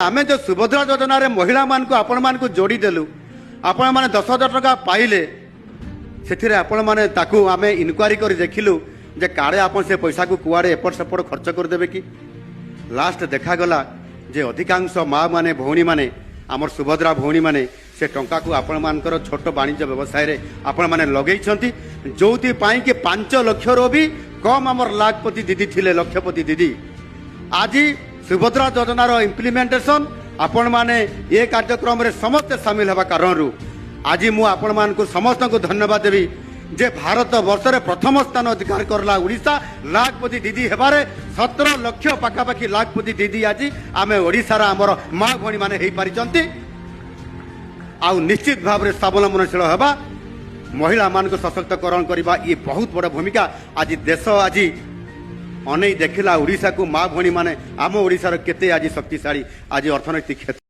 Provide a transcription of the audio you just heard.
ଆମେ ଯେଉଁ ସୁଭଦ୍ରା ଯୋଜନାରେ ମହିଳାମାନଙ୍କୁ, ଆପଣମାନଙ୍କୁ ଯୋଡ଼ିଦେଲୁ, ଆପଣମାନେ 10,000 ଟଙ୍କା ପାଇଲେ, ସେଥିରେ ଆପଣମାନେ ତାକୁ ଆମେ ଇନକ୍ୱାରି କରି ଦେଖିଲୁ ଯେ କାଳେ ଆପଣ ସେ ପଇସାକୁ କୁଆଡ଼େ ଏପଟ ସେପଟ ଖର୍ଚ୍ଚ କରିଦେବେ କି। ଲାଷ୍ଟ ଦେଖାଗଲା ଯେ ଅଧିକାଂଶ ମା ମାନେ, ଭଉଣୀମାନେ, ଆମର ସୁଭଦ୍ରା ଭଉଣୀମାନେ ସେ ଟଙ୍କାକୁ ଆପଣମାନଙ୍କର ଛୋଟ ବାଣିଜ୍ୟ ବ୍ୟବସାୟରେ ଆପଣମାନେ ଲଗେଇଛନ୍ତି, ଯୋଉଥିପାଇଁ କି 5 ଲକ୍ଷରୁ ବି କମ୍ ଆମର ଲାଖପତି ଦିଦି ଥିଲେ, ଲକ୍ଷପତି ଦିଦି। ଆଜି ସୁଭଦ୍ରା ଯୋଜନାର ଇମ୍ପ୍ଲିମେଣ୍ଟେସନ ଆପଣମାନେ ଏ କାର୍ଯ୍ୟକ୍ରମରେ ସମସ୍ତେ ସାମିଲ ହେବା କାରଣରୁ ଆଜି ମୁଁ ଆପଣମାନଙ୍କୁ ସମସ୍ତଙ୍କୁ ଧନ୍ୟବାଦ ଦେବି ଯେ ଭାରତ ବର୍ଷରେ ପ୍ରଥମ ସ୍ଥାନ ଅଧିକାର କରିଲା ଓଡ଼ିଶା ଲାଖପତି ଦିଦି ହେବାରେ। 17 ଲକ୍ଷ ପାଖାପାଖି ଲାଖପତି ଦିଦି ଆଜି ଆମେ ଓଡ଼ିଶାର ଆମର ମା ଭଉଣୀମାନେ ହେଇପାରିଛନ୍ତି। ଆଉ ନିଶ୍ଚିତ ଭାବରେ ସ୍ୱାବଲମ୍ବନଶୀଳ ହେବା, ମହିଳାମାନଙ୍କୁ ସଶକ୍ତକରଣ କରିବା, ଇଏ ବହୁତ ବଡ଼ ଭୂମିକା। ଆଜି ଦେଶ ଆଜି ଅନେଇ ଦେଖିଲା ଓଡ଼ିଶାକୁ, ମା ଭଉଣୀମାନେ ଆମ ଓଡ଼ିଶାର କେତେ ଆଜି ଶକ୍ତିଶାଳୀ ଆଜି ଅର୍ଥନୈତିକ କ୍ଷେତ୍ର।